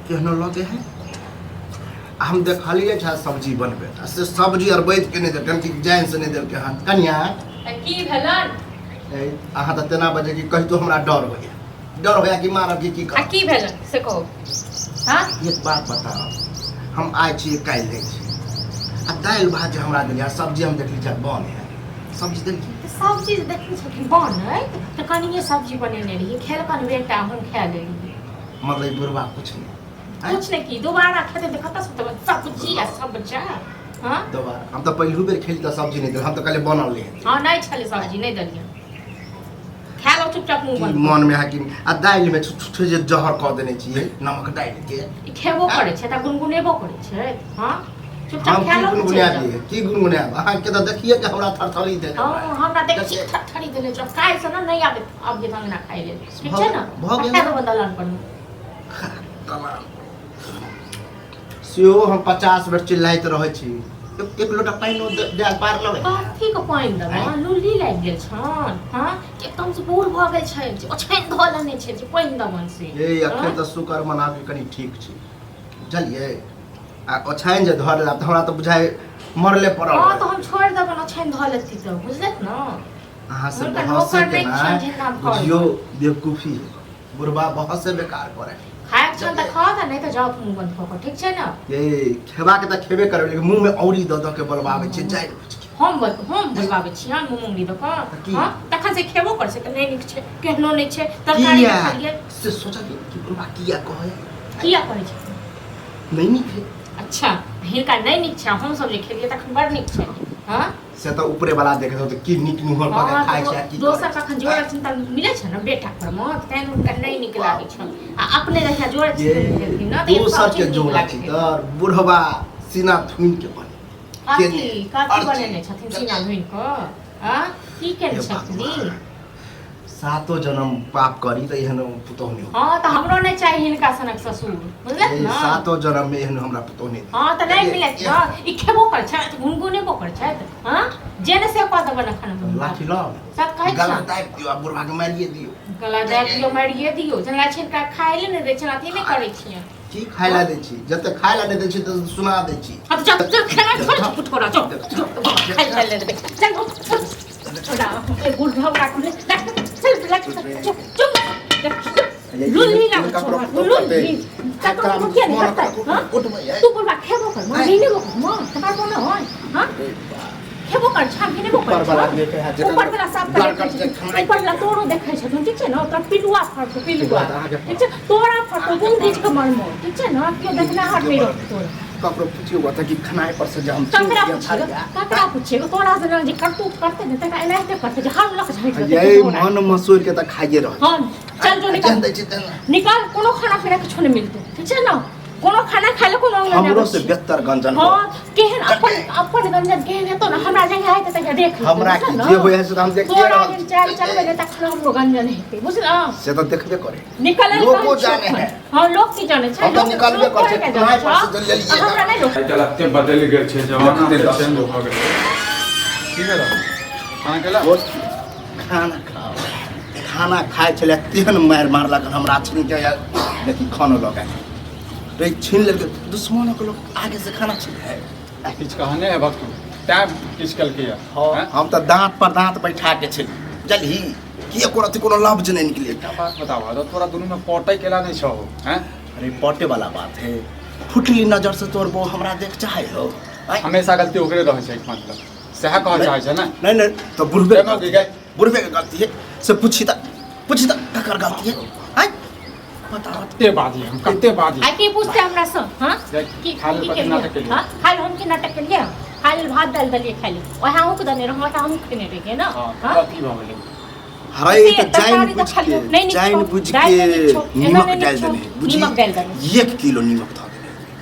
केहनो लगे है। आ हम देखलियै छै सब्जी बनबै आ से सब्जी आर बैठ के नहि देलकै कि जान से नहि देलकै हन कनिया। तऽ की भेलन? ए, अहाँ तऽ तेना बजे कि कहितो हमरा डर होइया, डर होइया कि मारब कि की आ करब। की भेलन से कहू। हाँ? एक बात बताउ, हम आइ छी काल्हि जाइ छी आ दालि भात जे हमरा देलियै आ सब्जी हम देखली छै बन है, सब्जी देलखिन। तऽ सब्जी जे देखने छलखिन बनैत तऽ कनिए सब्जी बनेने रहियै, खेलकन बेटा, हम खा लेलियै। मतलब ई बुढ़बा कुछ नहि आँय? कुछ नहि की दोबारा खेतै तऽ कतऽ से देबै सब्जी आ सब्जा? हाँ? दोबारा हम तऽ पहिलू बेर खेली तऽ सब्जी नहि देल, हम तऽ कहलियै बनल नहि हेतै। हाँ, नहि छलै सब्जी, नहि देलियै, खा लो चुपचाप मुँह की बंद। मन में है कि आ दालि में छुछे जे जहर कऽ देने छियै नमक डालि के। ई खेबो करै छै तऽ गुनगुनेबो करै छै। हाँ, चुपचाप हम खा की लो ने, चलि गुनगुनाबियै? जाउ। की गुनगुनायब? अहाँके तऽ देखिए के हमरा थरथरी देने। हाँ, हमरा देख छी थरथरी देने छौ। काल्हि से ने नहि आबे आबिये अंगना खाइ लेल, ठीक छै ने? भऽ गेल। खा देबो दलान पर। दलान सेहो हम 50 बेर चिल्लाइत रहै छी, एक एक लोटा पानिओ दए पार लगै। कथी के पानि देबै? लुल्ली लागि गेल छन। हाँ, एकदम से बूढ़ भऽ गेल छै जे ओछाइन धऽ लेने छै जे पानि देबन से। ए, अखन तऽ शुक्र मनाबी कनि ठीक छी, बुझलियै? आ ओछाइन जे धऽ लेला तऽ हमरा तऽ बुझाइ मरले पड़ल। हाँ, तऽ हम छोड़ि देबन ओछाइन धऽ लेती तऽ, बुझलक ने? अहाँ से हुनकर बहसे नौकर के नहि ना छनि जिनका हम घर बुझियो बेवकूफी है, बुढ़बा बहसे बेकार करे। खायके छनि तऽ खाउ तऽ, नहि तऽ जाउ मुँह बंद कऽ कऽ, ठीक छै ने? ए, खेबाके तऽ खेबे करबै, लेकिन मुँहमे औरी दऽ दऽ के बोलबाबै छै जानि बुझि के। हम बोलबाबै छी हँ मुँह मुँगरी दऽ कऽ? तऽ की? हँ, तखन से खेबो करै छै तऽ नहि नीक छै, केहनो नहि छै तरकारी। किया देखलियै से सोचलियै कि बुढ़बा किया कहै? किया कहै छै नहि नीक है? अच्छा, हिनका नहि नीक छै, हम सब जे खेलियै तखन बड़ नीक छै। हँ, से तऽ ऊपरे वाला देखै तऽ की नीक मुहर कऽ के हँ, खाइ तऽ छै आ की दोसर करै छै। कखन जोड़ल छनि तऽ मिलै छै ने बेटा पर मे, तैं हुनका नहि नीक लागै छनि आ अपने जहिया जोड़ै ये छथिन ने तऽ दोसर सब के चीज नीक जोड़ा लागै छी छै। तऽ बुढ़बा सीना थुनि के बने कथी केने, कथी अर्ची। बनेने छथिन सीना धुनि कऽ? आ की केने हे छथिन? भगवान। सातो जन्म पाप करी तऽ एहन पुतोह नहि हो। हँ, तऽ हमरो नहि चाही हिनका सनक ससुर, बुझलक ए, ने? सातो जन्म में एहन हमरा पुतोह नहि। हँ, तऽ नहि मिलत ने। ई खेबो करै छथि, गुनगुनेबो करै छथि। हँ, जे ने से कऽ देबनि एखन हम हुनका। लाठी लऽ सत कहै गला छियनि। दाबि दियौ आ बुढ़बा के मारिए दियौ। गला दाबि दियौ, मारिए दियौ। जेना छै हिनका खाय लए नहि दै छियनि, अथी नहि करै छियनि। की खाय ला दै छी? जते खाय ला नहि दै छी तऽ सुना दै छी। हँ, तऽ चल चल, खेनाइ छोड़, फुटकोरा, चल चल, खाय खाय लए देबै, चल चल। छोड़ा, ए बुढ़ौरा के चल चल, चुप चुप। लुल्ली लागल छौ, लुल्ली। ककरो किया नहि करतै? हँ, तू बुढ़बा खेबो कर, माँ घिनेबो कर, माँ तकर कोनो होय? हँ, खेबो कर छा, घिनेबो कर। ऊपर वाला देखे है, जेकर ऊपर वाला साफ कर बरकत देखै के छै, खानाइ। ऊपर वाला तोरो देखै छथुन, ठीक छै ने? तोरा पिलुआ फड़तौ, पिलुआ, अहाँके ठीक छै? तोरा फड़तौ गुण घीच के मरमो, ठीक छै ने? केओ देखनाहर नहि रहतौ तोरा। ककरो पुछियौ तऽ कि खेनाइ पर से जे हम ककरा छीन लिअ पुछिएगा? थारिया। ककरा पुछिएगा? तोरा से जे करतूत करते ने तकरा एनाहिते करते जे हम लक झाँकि लेतै। ये तोरा। मन मसोरि के तऽ खाइए रहल। हाँ, चल जो, निकाल। जेहन दै छी तेहन। निकाल। कोनो खाना पीना किछो नहि मिलतौ, ठीक छै ने? कोनो खाना खाय ले कोनो अंगना नहि हमरो आबै से छी। बेहतर गंजन हो। हाँ, केहन अपन अपन गंजन केहन हेतौ ने, हमरा जहिया हेतै तहिया देख लेतै, हमरा बुझल की ने? जे होइ है से तऽ हम देखिए तोरा रहल एहन छी। चाल चलबै ने तखन हमरो गंजन हेतै, बुझल? से तऽ देखबे करे निकल। लोको जाने है। हाँ, लोग की जाने छै? हम तऽ लोक निकलबे लोक करै छै, थोड़े के खेनाइ जाने पर से छौ। जे लेलियै। हमरा नहि लोक आइ काल्हि एते बदलि गेल छै जमाना, तऽ चेंज भऽ गेलै। की भेल? खाना खेला? रोज खाना खाओ, खाना खाइ छलै तेहन मारि मारलक हमरा छीन के, लेकिन खानो लऽ के रे छीन लेलकै। दुश्मनक लोक आगे से खाना छीन है। किछु कहने हेबक तू तैं किछु केलकै। हँ, हम तऽ दाँत पर दाँत बैठा के छली, बुझलही कि एको रत्ती कोनो लफ्ज नहि निकले। एकटा बात बताबऽ तऽ तोरा दुनूमे पटै केला नहि छौ? हैं? अरे, पटे वाला बात है, फुटली नजर से तोर बो हमरा देख चाहे हो? आँय? हमेशा गलती ओकरे रहै छै, मतलब सएह कहऽ चाहै छै ने? नहीं नहीं, तो बुढ़बे के केना गलती की है, बुढ़बे के गलती है से पूछी तऽ, पूछी तऽ ककर गलती है? आँय, बताओ। कते बाजी हम, कते बाजी। आ की पूछते हमरा से? हाँ, देख, की खाय लेल की कथी केलियै? नाटक केलियै? हाँ, खाय लेल हम की नाटक केलियै? खाय लेल भात दालि देलियै खाय लेल, ओएह अहूँके देने रहौं, ओएह हमहूँ खेने रहियै ने। हँ, हाँ? कथी भऽ गेलै? हरे से तऽ जानि तरकारी बुझ तऽ खालियो के नहि नीक जानि छौ, बुझ दालि के नहि नीक छौ, एना नीमक नहि नीक डालि छौ, देने बुझी, नीमक डालि देने। 1 किलो नीमक धऽ देने।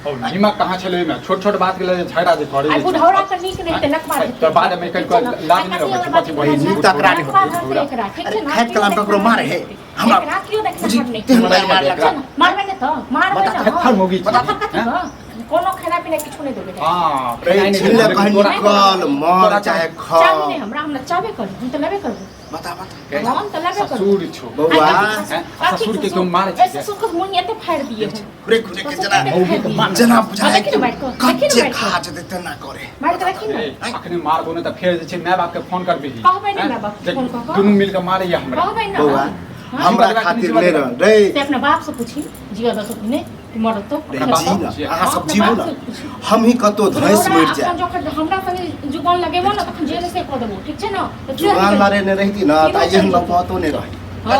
ओ नीमक कहाँ छलै ओहिमे? छोट छोट बात के लेल झगड़ा जे करे आ बुढ़ौरा के नीक नहि हेतै, नकबा तऽ हेतै। बाद में कहि ठीक छै ने? लाज नहि आ लगै छै? कथी कथी बहिन नीक तकरार नकबा रहतै एकरा, ठीक अरे छै ने? खाइत कलाम ककरो मारे है हमरा? एकरा केओ बुझी देखनाहर नहि। तेहन मारि मारलक। ठीक छै ने? मारबै नहि तऽ मारबै बता, ने। थत्थर मौगी छी। तखन कथी हैं? कऽ? कोनो खाना पीना किछो नहि देबै। हँ, रे खेनाइ नहि छिले देबै, कहीं तोरा निकल मर तोरा चाहे खा। चाही नहि हमरा, हमरा चाहबे करू, हम तऽ लेबे करबै। बता बता। हम तऽ लेबे करबै। ससुर छौ। बौआ। हैं? ससुर के क्यों मारे ए, छै? ससुर के मुँह एते फाड़ि दिए हो। घुरे घुरे के ससुर जेना के फाड़ि दिए। जेना बुझाय देखी ने मारि कऽ, देखी ने कच्चे मारि कऽ। खा जेतै तेना करे। मारि कऽ देखी ने। ए, अखने मारबो ने तऽ फेर जे छै माय बाप के फोन करबिही। कहबै ने हैं? माय बाप के जे फोन कऽ कऽ। दुनू मिल के मारैया हमरा। कहबै ने। बौआ, हाँ? हमरा खातिर नहि रहल रे। से अपना बाप से पूछी, जिया दस अपने मरतो। रे, अपना जी बाप ना, से अहाँ सब अपना जीबू बाप ना, से पूछी। हम ही कतौ धैंस मरि तोरा जाए। अखन जखन हमरा संगे जुबान लगेबो ने तखन जेल से कऽ देबो, ठीक छै ने? तऽ जेल जुबान निकलि लड़े नहि रहिती ना तऽ सीधा एहन चलि जेतौ। नौबतो नहि रही। हँ,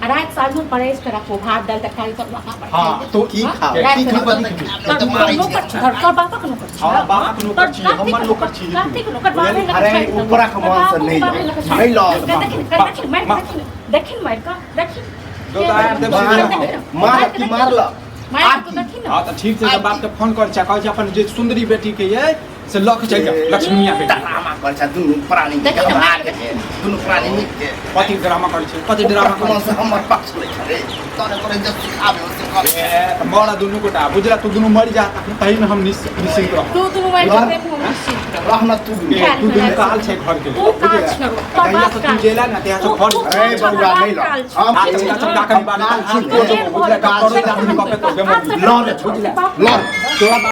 आ राति साँझ में परेश के राखो, भात दालि तरकारी सब लगा पर हाँ, खाइ। तो की हाँ? खाओ? राति की के खाओ? तोर तऽ मारै नौकर छै। छी, तोर बापक नौकर छी। हाँ, बापक नौकर तोर छी, कातिक हमर नौकर छी। कातिक नौकर, बाबे लग अरे, छाड़ि देबो। ऊपरक तोर मन से बापक नहि बाबे लऽ। लग छाड़ि नहि लऽ। देबो। देखिन, देखिन, मारि कऽ देखिन, देखिन मारि कऽ, देखिन। दो तऽ आर देबो। मार, मार की मारल? मारि कऽ देखिन ने। हाँ तऽ ठीक छै, तऽ बाप के फोन कर छै, कहै छै अपन जे सुन्दरी बेटी के ये से लऽ के चलि जाओ लक्ष्मीया के। ड्रामा करै छै दुनू प्राणी के। देखी ने, घबरा मारि के छै, दुनू प्राणी मिल के। कथी ड्रामा करै छै? कथी ड्रामा ऊपरक करै मन से हमर पक्ष लै छै रे, तोरे तोरे जे सिखाबे ओ से करे। छै? ए, तऽ मर दुनू गोटा, बुझला? तू दुनू मरि जा तखन तही में हम निश्चिंत रहब। तू दुनू मारि लड़। कऽ देखू, हम निश्चिंत रहब। रह न तू दुनू। ए, तू दुनू काल छै घर के। तू काल बुझलियै? छै, तोर जहिया बाप से तू काल। जेला ने तहिया से तू- घर तू अरे काल छौ, बौआ, बाप नहि लड़। काल छौ। हम हाथ ठीक छै चमका ने? चमका कऽ निकाल काल छी। बुझलियै? काल करोड़ो आदमी कपे तो लड़ रे, बुझलियै? लड़। तोरा